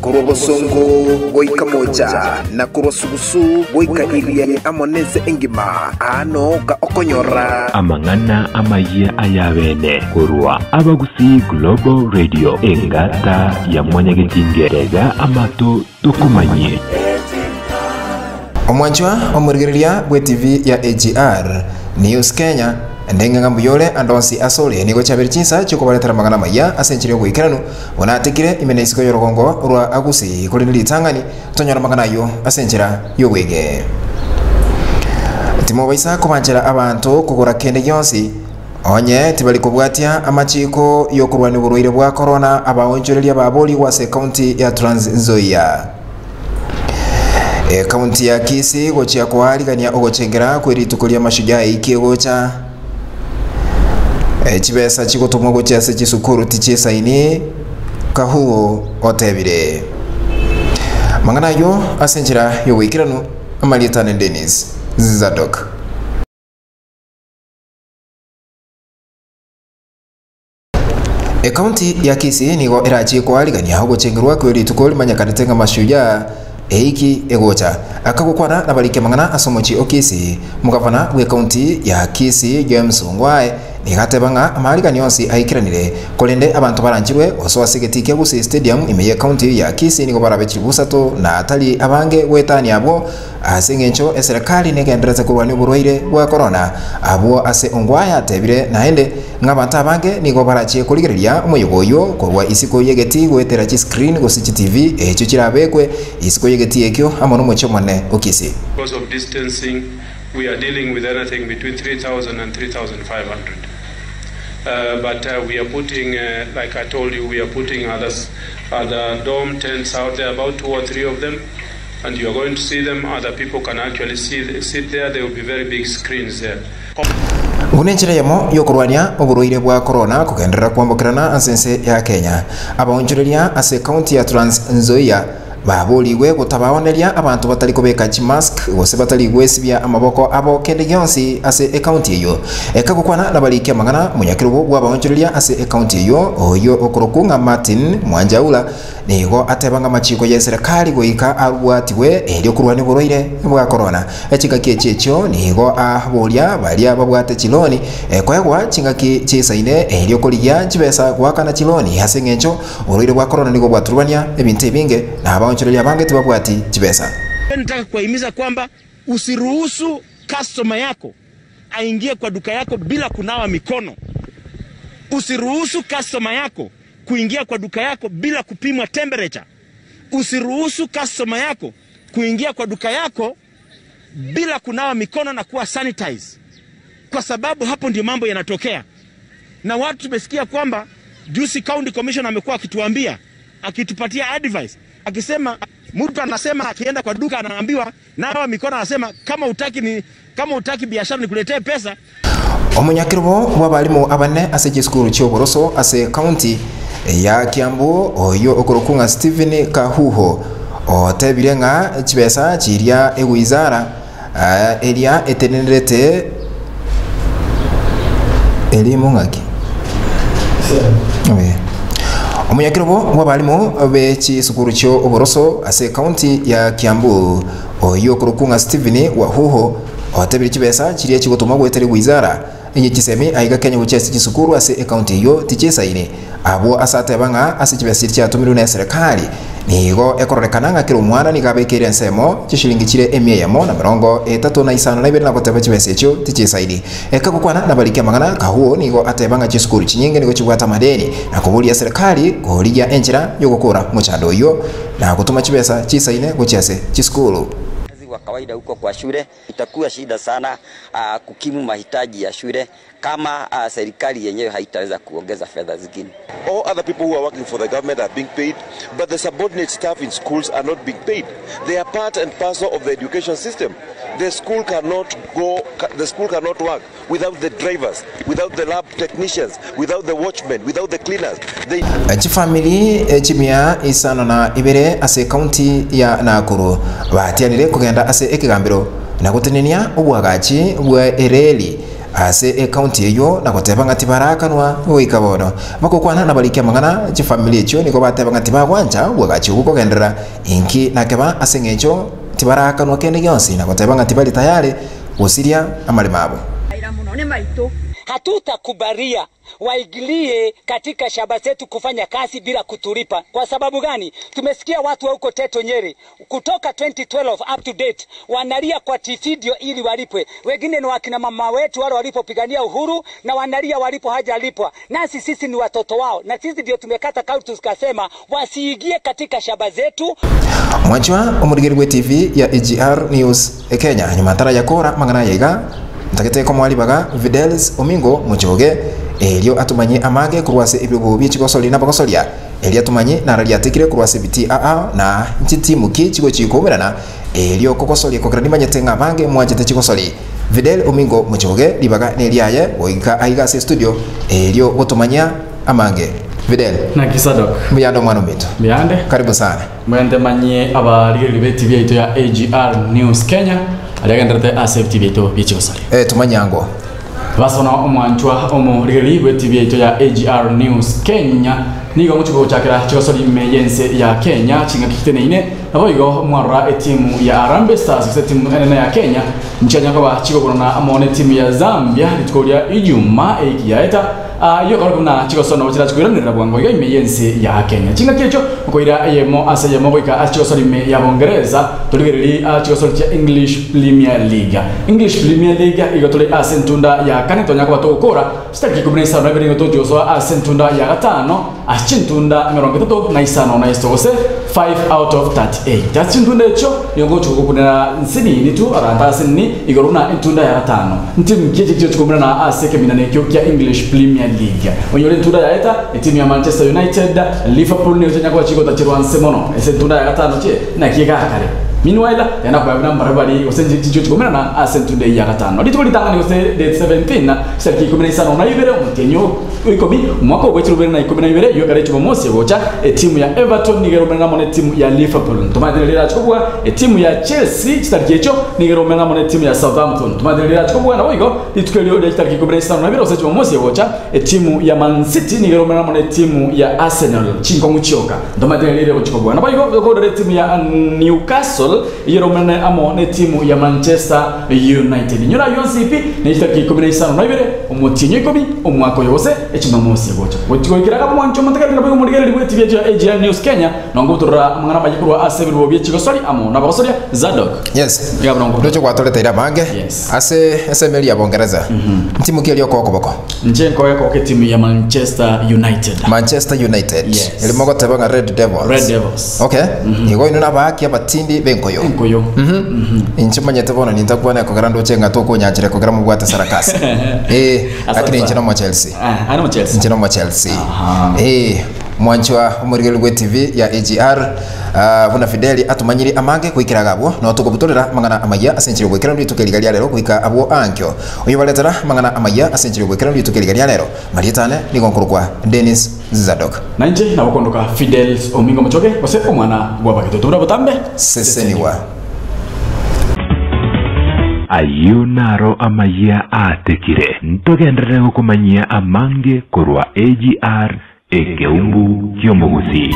Korwa bosongo goika mocha, na korwa sugusu goika Irianyi amo nense engima, aa nooka okonyora. Amang'ana amayia ay'abeene korwa Abagusii Global Radio, engata ya Mwanyagetinge, tega amato tokomanyie. Omwanchwa omorigereria bw'etv ya AGR News Kenya, Ndenge ng'a mbuya ore ande onsi asore, nigo chiabeire chinsa chi'okobaretera amang'ana amaya ase enchera y'oboikeranu, buna atekire ime na isiko y'orogongo rwa Agusi, korende ritang'ani tonyore amang'ana ayio ase enchera y'obwege. Timobaisa kobanchera abanto kogora kende gionsi, onye tibari kobwatia amachiiko y'okorwania oborwaire bwa korona abaonchoreria baborigwe ase ekaunti ya Trans Nzoia. Ekaunti ya Kisii gochia koarigania ogochengera kwe rituko ria Mashujaa eiki egocha. Chibesa chigotomwa gochia ase chisukuru tichisaini, Kahuo otebire. Mang'ana ayio ase enchera y'oboikeranu, amarieta ane Dennis Zadok. Ekaunti ya Kisii nigo erachie koarigania ogochengerwa kwe rituko rimanyekanete ng'a Mashujaa eiki egocha. Akagokwana nabariki amang'ana ase omochie o Kisii, omogavana bw'ekaunti ya Kisii James Ongwae nigo ateba ng'a amaariganio onsi aikeranire korende abanto baranchirwe gosoa ase egetii kia Gusii Stadium ime y'ekaunti ya Kisii nigo barabe chilifu isato na tari abange goetania abwo Ase engencho eserekari negendererete korwania oborwaire bwa korona, abwo ase Ongwae atebire naende ng'a abanto abange nigo barachie korigereria omoyega oyio korwa isiko y'egetii goetera chiscreen gose chiTV echio chirabekwe isiko y'egetii ekio amo nomochie omonene o Kisii. Because of distancing we are dealing with anything between 3000 and 3500 but we are putting like I told you we are putting others other dome tents out there about two or three of them And you are going to see them, other people can actually see, sit there, there will be very big screens there. Buna enchera eyemo y'okorwania oborwaire bwa korona kogenderera kwambokerana ase ense ya Kenya, abaonchoreria ase ekaunti ya Trans Nzoia baborigwe gotabaoneria abanto batari kobeka chimask gose batari gwesibia amaboko abo kende gionsi ase ekaunti eyio. Ekagokwana nabariki amang'ana omonyakerogo bw'abaonchoreria ase ekaunti eyio oyio okorokwa ng'a Martin Mwanjaula Nigo ateba ng'a amachiiko y'eserekari goika abwatigwe erio korwania oborwaire bwa korona. Chingaki echi echio nigo aboria baria babwate chiloni koegwa chingaki chisaine erio korigia chibesa goakana chiloni ase eng'encho oborwaire bwa korona nigo bwaturubania ebinto ebinge na abaonchoreria abange tibabwati chibesa. Nataka kuwahimiza kwamba usiruhusu customer yako aingie kwa duka yako bila kunawa mikono. Usiruhusu customer yako kuingia kwa duka yako bila kupimwa temperature. Usiruhusu customer yako kuingia kwa duka yako bila kunawa mikono na kuwa sanitize, kwa sababu hapo ndio mambo yanatokea. Na watu tumesikia kwamba juzi county commissioner amekuwa akituambia akitupatia advice akisema, mtu anasema akienda kwa duka anaambiwa nawa mikono, anasema kama utaki ni kama utaki biashara nikuletee pesa. Omonyakerogo bw'abalimu abanene ase chisukuru chi'oboroso ase ekaunti ya Kiambu oyio okorokwa ng'a Stephen Kahuho otebire ng'a chibesa chiria egoizara eria etenenerete elimu ng'aki? Omonyakerogo bw'abalimu be chisukuru chi'oboroso ase ekaunti ya Kiambu oyio okorokwa ng'a Stephen Wahuho Otebirie chibesa chiria chigotomwa goetera ewizara ye chisemi aiga Kenya gochia ase chisukuru ase ekaunti eyio tichisaini. Abwo ase ateba ng'a ase chibesa chiria chiatomirwe neserekari nigo ekororekana ng'a kera omwana nigo abekeire ensemo chishilingi chire emia eyemo na 35 na goteba chibesa echio tichisaini. Ekagokwana nabariki amang'ana Kahuo nigo ateba ng'a chisukuru chinyinge nigo chibwate amadeni na koboria eserekari korigia enchera yogokora omochando oyio na gotoma chibesa chisaine gochia ase chisukuru. Wa kawaida huko kwa shule itakuwa shida sana uh, kukimu mahitaji ya shule kama uh, serikali yenyewe haitaweza kuongeza fedha zingine. All other people who are working for the government are being paid, but the subordinate staff in schools are not being paid. They are part and parcel of the education system. The school cannot go, the school cannot work without the drivers, without the lab technicians, without the watchmen, without the cleaners. They... Chifamiri chimia isano na ibere ase ekaunti ya Nakuru batianire kogenda ase ekegambero na gotenenia obwagachi bwe ereli. ase ekaunti eyio na goteba ng'a tibaraakanwa goika bono. Bagokwana nabariki amang'ana, chifamiri echio nigo bateba ng'a tibagwancha obwagachi obwo kogenderera inki nakeba ase engencho tibaraakanwa kende gionsi na goteba ng'a tibari tayari gosiria amaremo abo. Hatutakubalia waigilie katika shamba zetu kufanya kazi bila kutulipa. Kwa sababu gani? Tumesikia watu wa huko Teto Nyeri kutoka 2012 up to date wanalia kwa video ili walipwe. Wengine ni wakina mama wetu wale walipopigania uhuru na wanalia walipo hajalipwa. Nasi sisi ni watoto wao, na sisi ndio tumekata kauli tukasema wasiingie katika shamba zetu. Mwanchwa omorigeri bwe TV ya AGR News Kenya nyuma ntara yakora mang'ana aya iga ntagete komoa ribaga Videlis Omingo Mochoge erio atomanye amange korwa ase ebirogo bie chigosori na abagosoria erio atomanye nara riatekire korwa ase ebitii aa na nchitimu ki chigochi koumerana erio kogosoria kogera nimanyete ng'a abange mwanchete chigosori Fidel Omingo Mochoge ribaga neriaye goika aiga ase estudio erio gotomanyia amange Fidel. Naki Sadok. Mbuyande omwana ominto. Mbuyande. Karibu sana. Mwente manyie abarigereria be TV yaito ya AGR News Kenya aria agenderete ase ebiti biaito bie chigosori. Eh, tumanye ango. Basona omwanchwa omorigereria bwe TV yaito ya AGR News Kenya nigo ngochia gochakera chigosori ime y'ense ya Kenya ching'aki chiteneine naboigo mwarora etimu ya Harambee Stars gose etimu enene ya Kenya nchianya koba chikoburana amo netimu ya Zambia rituko ria Ijuma eiki yaeta Ayio akarokwa buna chigosori nabo chirache koiranerera bwango iga ime y'ense ya Kenya. Chingaki echio okoira eyemo ase eyemo goika ase chigosori ime ya Bongeresa, torigererie aa chigosori chia English Premier League. English Premier League igo tore ase entunda ya kane tonya koba togokora chitariki ikomi na isano na ibere nigo togochia gosoa ase entunda ya gatano ase chintunda emerongo etato na isano na isato gose 5 out of 38. Ase chintunda echio nigo ngochia gokunera nsinini tu aganta ase nini igoro buna entunda ya gatano. Ntimu ki echi chigochia koumerana ase ekeminano ekio kia English Premier League? Onyore entunda yaeta, etimu ya Manchester United, Liverpool nigo chianya koba chigotacherwa nse mono ase entunda ya gatano chie naki egakare. Meanwhile, tena koba buna mbarabwo bari gose nchichi chigochia koumerana ase entunda eyio ya gatano. Rituko ritang'ani gose date 17 chitariki ikomi na isano na ibere omotienyi o ikomi omwaka o bwechirobere na ikomi na ibere eyio ekero echumamosi egocha etimu ya Everton nigo eromerana amo netimu ya Liverpool. Ntomanyete riria erache kobua etimu ya Chelsea chitariki echio nigo eromerana amo netimu ya Southampton. Ntomanyete riria erache kobua naboigo rituko erio ria chitariki ikomi na isano na ibere gose echumamosi egocha etimu ya Man City nigo eromerana amo netimu ya Arsenal chinkong'u chioka. Ntomanyete riria egochia kobua naboigo ekorora etimu ya Newcastle eyio eromerane amo netimu ya Manchester United. Inyora ayio onsi pi ne chitariki ikomi na isano na ibere omotienyi o ikomi omwaka oyo gose echimamosi egocha. Gochia goikera agwo mwanche omotegereri naboigo omorigereria bw'etibi echo ya AGR News Kenya nongo gotorora amang'ana amaye korwa ase ebirubo bie chigosori amo nabagosoria Zadok. Yes. Iga buna Ndoche gwatoreteire abange Yes. ase esemeri ya Bongereza. Ntimu ki eria okoa okoboko? Inche nkoe koka etimu ya Manchester United. Manchester United. Yes. Erimo goteba ng'a Red Devils. Red Devils. Okay. Igo inwe nabaaki abatindi b'enkoyo. Enkoyo. Inche manyete bono nintakwane ekogera ndoche ng'a tokonyanchera ekogera mobwate sarakasi. Eh, Asante lakini inche sana. nomo Chelsea. Ah, ano Chelsea. Inche nomo Chelsea. Aha. Eh, mwanchwa omorigeri bwe TV ya AGR ah, buna Fideli atomanyiri amange goikera iga abwo no tokobutorera amang'ana amayia ase enchera y'ogoikeranu rituko eriga ria rero goika abwo ankio. Oyobaretera amang'ana amayia ase enchera y'ogoikeranu rituko eriga ria rero Marieta ane nigo nkorokwa Dennis Zadok. Na inche nagokondoka Fidel Omingo Omochoge, gose omwana bw'abageto. Tobura botambe. Sesenigwa. Ayio naro amayia aatekire. Ntogenderere gokomanyia amange korwa AGR, ekeumbu ki'omogusii.